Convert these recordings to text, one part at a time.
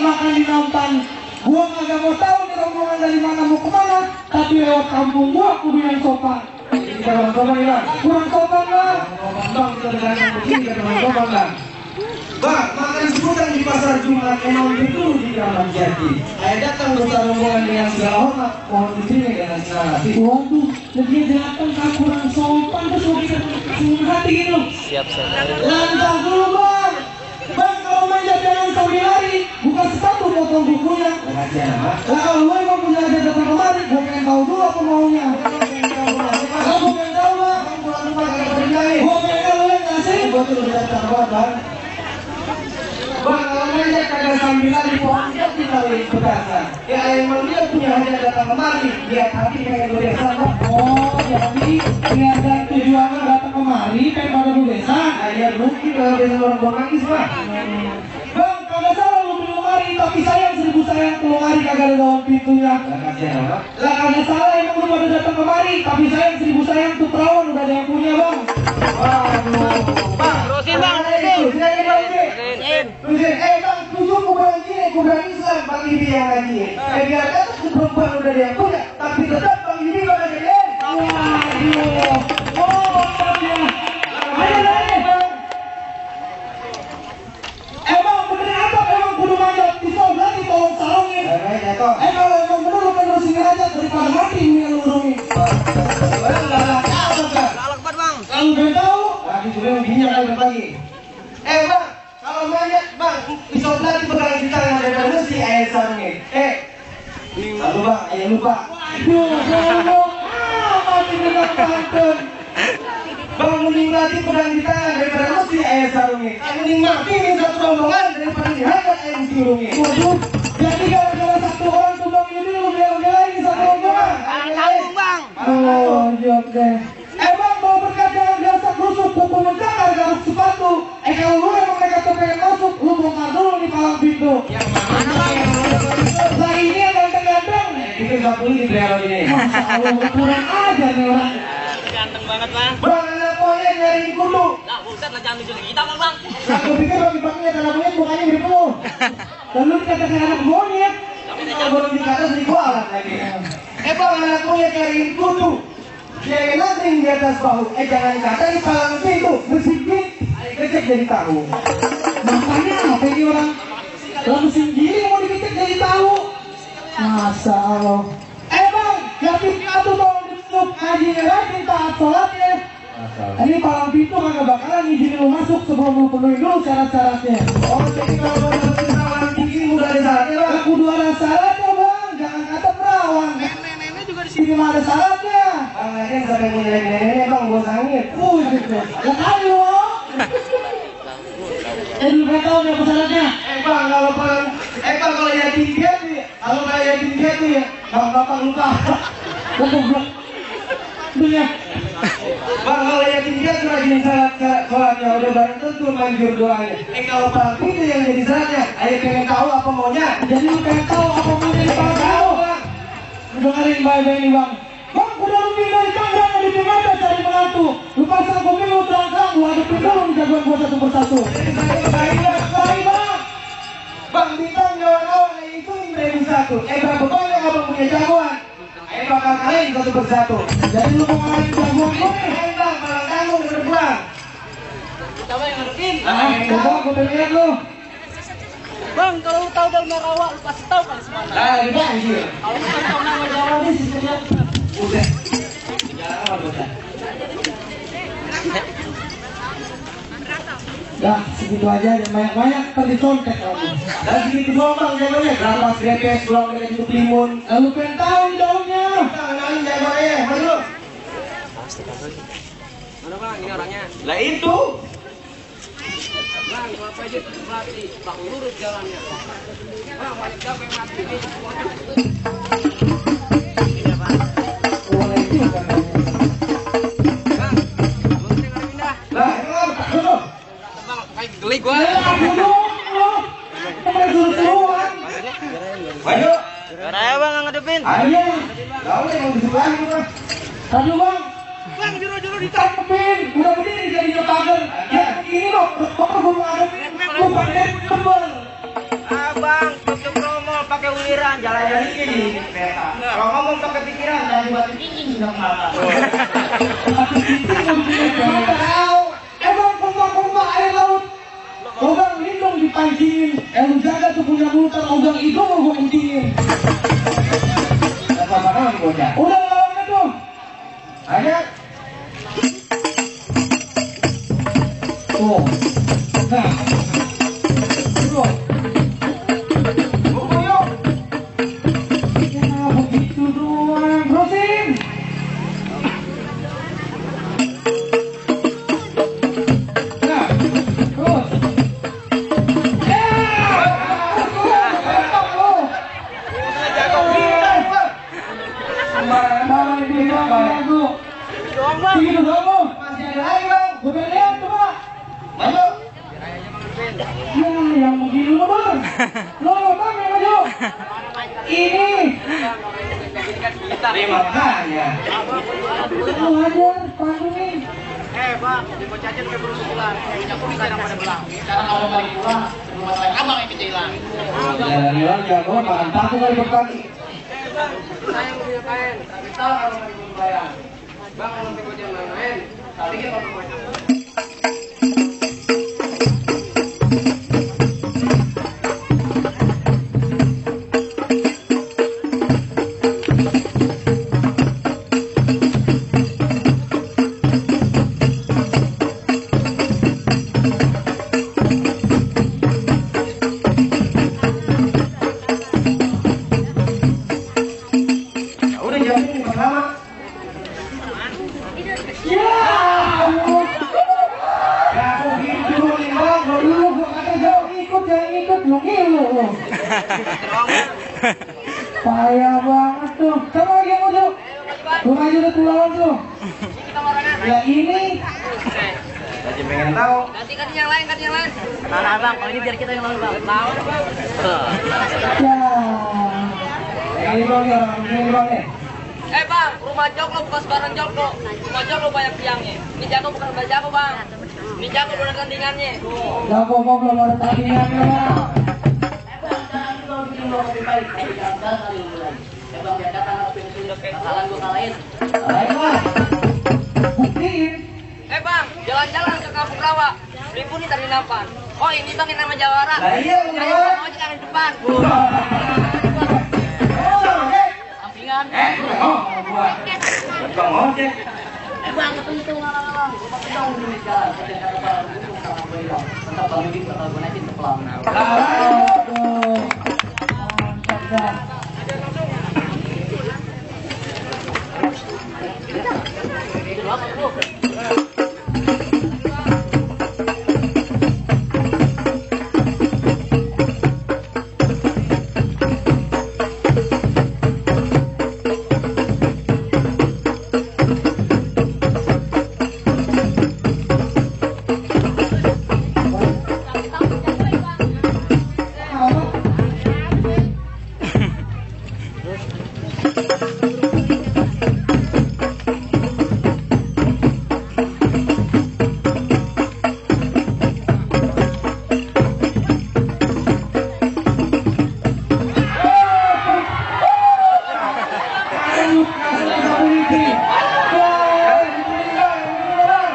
makan di nampan. Gua kagak mau tahu nih rombongan dari mana mau kemana, tapi lewat kampung gua kudu yang sopan. Kita kurang sopan ya bang. Kurang sopan bang. Bang kita dengan begini kita kurang sopan bang. Bang, makan sebutan di pasar Jumat emang itu di dalam Jati. Saya datang bersama rombongan dengan segala hormat, mohon di sini dengan segala hati. Waduh, dia datang kan kurang sopan terus mau kita hati gitu. Siap. Lantas dulu bang. Bang kalau main jangan sambil lari, bukan sepatu potong bukunya. Pengajian apa? Lah kalau lu emang punya aja datang kemari, gua pengen tahu dulu apa maunya. Gua pengen tahu bang. Gua pengen tahu lu yang ngasih. Gua tuh udah datang bang. Bang, kalau ngajak kagak sambil lari pohon dia tinggalin petasan. Ya emang dia punya hajat datang kemari, dia hati pengen berbesa. Oh, jadi niat dan tujuannya datang kemari pengen pada lu desa. Ya mungkin kalau biasa orang buang nangis bang. Bang, kagak salah lu beli lemari, tapi sayang 1000 sayang tuh lemari kagak ada daun pintunya. Kasihan apa? Lah kagak salah emang lu pada datang kemari, tapi sayang 1000 sayang tuh perawan udah ada yang punya bang. Waduh. Bang, terusin bang, terusin. Terusin. Bang, tujuh kuburan gini, kuburan Islam Bang Ibi yang ngaji. Biar kan perempuan udah ada yang punya, tapi tetap Bang Ibi bakal jadi. Waduh. Oh, ya. Ayo bang. Emang bener apa? Emang kudu manjat pisau berarti tolong sarungin. Kalau emang bener lu pengen sini aja daripada mati ini lu urungin. Galak banget bang. Kalau udah tahu, Lagi sudah begini akan berbagi. Bang, kalau manjat bang, pisau belati pegang di tangan daripada mesti ayat sarungin. Lalu bang, ayah lupa. aduh, mati dengan pantun. Bang, mending belati pegang di tangan daripada mesti ayat sarungin. Mending mati nih satu rombongan daripada dihajar ayat mesti urungin. Waduh, jadi gara-gara satu orang tuh bang ini lu bela-belain satu rombongan. Tanggung bang. Oh, jok deh. Bang, mau berkat jangan biasa rusuk, kuku mencar, garuk sepatu. Kalau lu emang mereka tuh pengen masuk, lu bongkar dulu nih palang pintu. Yang mana bang? Lah ini yang ganteng-ganteng. Itu gak boleh dibeli ini. Masa Allah kurang aja nih orang. Ganteng banget bang. Bang, anak buahnya nyariin kudu. Lah buset lah jangan tunjukin kita bang. Aku pikir bagi-baginya anak monyet mukanya mirip lu. Dan lu dikatakan anak monyet. Kalau belum dikata seribu alat lagi. Bang, anak buahnya nyariin kudu. Dia nanti di atas bahu. Jangan kata di palang pintu. Bersikit. Kecek jadi tahu. Makanya apa ini orang mesin giling mau dikecek jadi tahu. Masa Allah. Bang, yakin aku tolong ditutup ngajinya lagi taat sholatnya. Ini palang pintu kagak bakalan izinin lu masuk sebelum lu penuhi dulu syarat-syaratnya. Oh, jadi kalau palang tinggi udah ada syaratnya bang. Aku dua ada syaratnya bang, jangan kata perawan. Juga di Sini mah ada syaratnya. Bang, nanti sampai mau nyari bang, gue sangit. Gitu. Lah kali lu. Lu gak tau nih apa syaratnya? Bang, kalau palang, bang, kalau yatim piatu ya, kalau kayak yatim piatu ya, bang, bapak lupa. Goblok. Dunia. Bang, kalau yatim piatu rajin sholatnya, udah bareng tentu manjur doanya. Kalau palang pintu yang jadi syaratnya, ayo pengen tahu apa maunya. Jadi lu pengen tahu apa maunya di palang pintu? Bang. Dengerin baik-baik nih bang. Bang, udah lu pindah di kandang, di Jakarta cari menantu. Lu pasang kopi lu terang-terang, lu hadapin dulu nih jagoan gua satu persatu. Baik bang. Bang, bintang kawan-kawan itu dari satu. Berapa banyak abang punya jagoan? Bakal kalian satu persatu. Jadi lu mau ngalahin jagoan gua nih? Bang, malang tanggung berpulang. Coba yang ngadepin. Coba gua pengen lu. Bang, kalau lu tahu dalam rawa, lu pasti tahu kan semana. Nah, ini anjir. Kalau bukan tahu nama Jawa nih, sistemnya. Udah. Jalan apa bocah? Dah, segitu aja dan banyak-banyak tadi contek kamu. Dan segitu doang bang jagoannya. Berapa grepes belum kita cukup limun. Lalu pengen tahu daunnya. Kita kenalin jagoannya. Mana? Mana bang, ini orangnya. Lah itu. Bang, kalau aja mati, bang lurus jalannya. Bang, banyak siapa yang mati ini? Iya bang. Boleh juga. Bang, lu tinggal pindah. Lah, ini apa? Dulu. Bang, kayak geli gua. Aku dong, lu. Kita suruh-suruhan. Ayo. Ayo bang, ngadepin. Ayo. Lalu yang di sebelah itu bang. Tadi bang. Bang, juru-juru Ditangkepin, udah berdiri jadi pagar. Ya, ini loh, pokoknya gue mau ngadepin, gue pakai tebel. Abang, kepikiran jalan-jalan ini di kereta. Kalau ngomong ke kepikiran dari batu cincin sudah mata. Tahu, emang pompa-pompa air laut. Ogang lindung dipancingin, lu jaga tuh punya mulut, ogang itu mau gue kencingin. Apa mana bocah? Udah lawannya tuh. Ayo. Tuh. Nah. Tuh. Buku yuk. Ya begitu doang. Terusin. Nah. Terus. Begitu kamu. Masih ada lagi bang. Gue pengen lihat coba. Maju. Ya, yang begini lo bang. Lo bang yang maju. Ini. Terima kasih. Lo ajar pantungin. Bang, di Bocajin ke berusulan. Minyak kuning kadang pada belang. Sekarang kalau balik pulang, sebelum masalah abang yang kita hilang. Jalan hilang jago makan tahu kali berpagi. Bang, saya yang punya kain. Tapi tahu kalau mau dibayar. Bang, kalau mau Bocajin main-main, tapi kita mau Udah jawab ini pertama. Ya, Ya aku gitu nih bang. lu gua kata jauh ikut jangan ikut lu ngilu lu. Payah banget tuh. Sama lagi yang maju. Lu maju udah tuh lawan tuh. Ya ini. Aja pengen tahu. Ganti yang lain. Nah, bang, kalau ini biar kita yang lalu, bang. Tahu, bang. Ya. Yang ini bang, yang ini bang nih. Bang, rumah Joko bukan sembarang Joko. Rumah Joko banyak tiangnya. Ini Joko bukan rumah Joko, bang. Ini Joko belum ada tandingannya. Jago mau belum ada tandingannya. Ayo bang. Buktiin. Bang, jalan-jalan ke Kampung Rawa. Beli pun dari Napan. Oh, ini bang yang nama Jawara. Lah iya, Yang Jawara. mau ojek yang di depan. Sampingan. Oh, buat. Bang ojek. Bang, ketemu ngalang-ngalang. Kita udah di jalan. Kita kata Bang, tetap Bang Yudi bakal gue naikin ke pelang. Aduh. Mantap dah.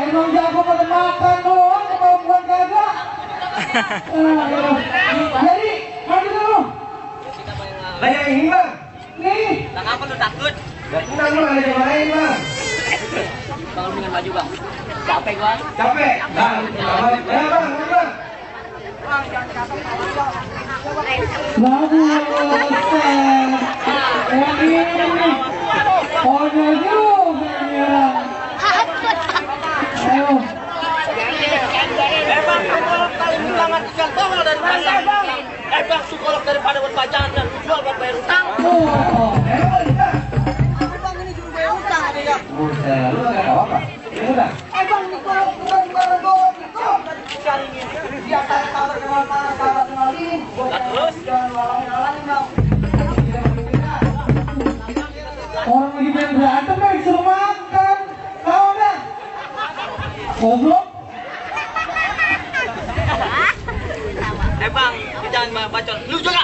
Emang jago pada makan doang, kemampuan kagak. Jadi, maju dulu. Lah yang ini bang. Nih, Bang, apa lu takut? Gak tenang bang, ada yang lain bang. Bang, lu dengan maju, Bang. Capek gua. Capek? Bang, ya bang, bang. bagus. Yang ini nih, konyol juga menyerang. Ayo, Bang, psikolog paling utama tinggal tongol dari pasar. Bang, psikolog daripada buat bacaan dan jual buat bayar utang. oh, Bang, ini juga bayar utang ada ya. Buset, lu gak tau apa? Ini udah. Bang, psikolog bukan cari ini. Dia sabar kenal tanah, sabar kenal ini. Terus jangan walang-walangin, Bang. orang lagi main berantem nih, disuruh makan. Tahu dah? Goblok. Bang, jangan bacot. Lu juga.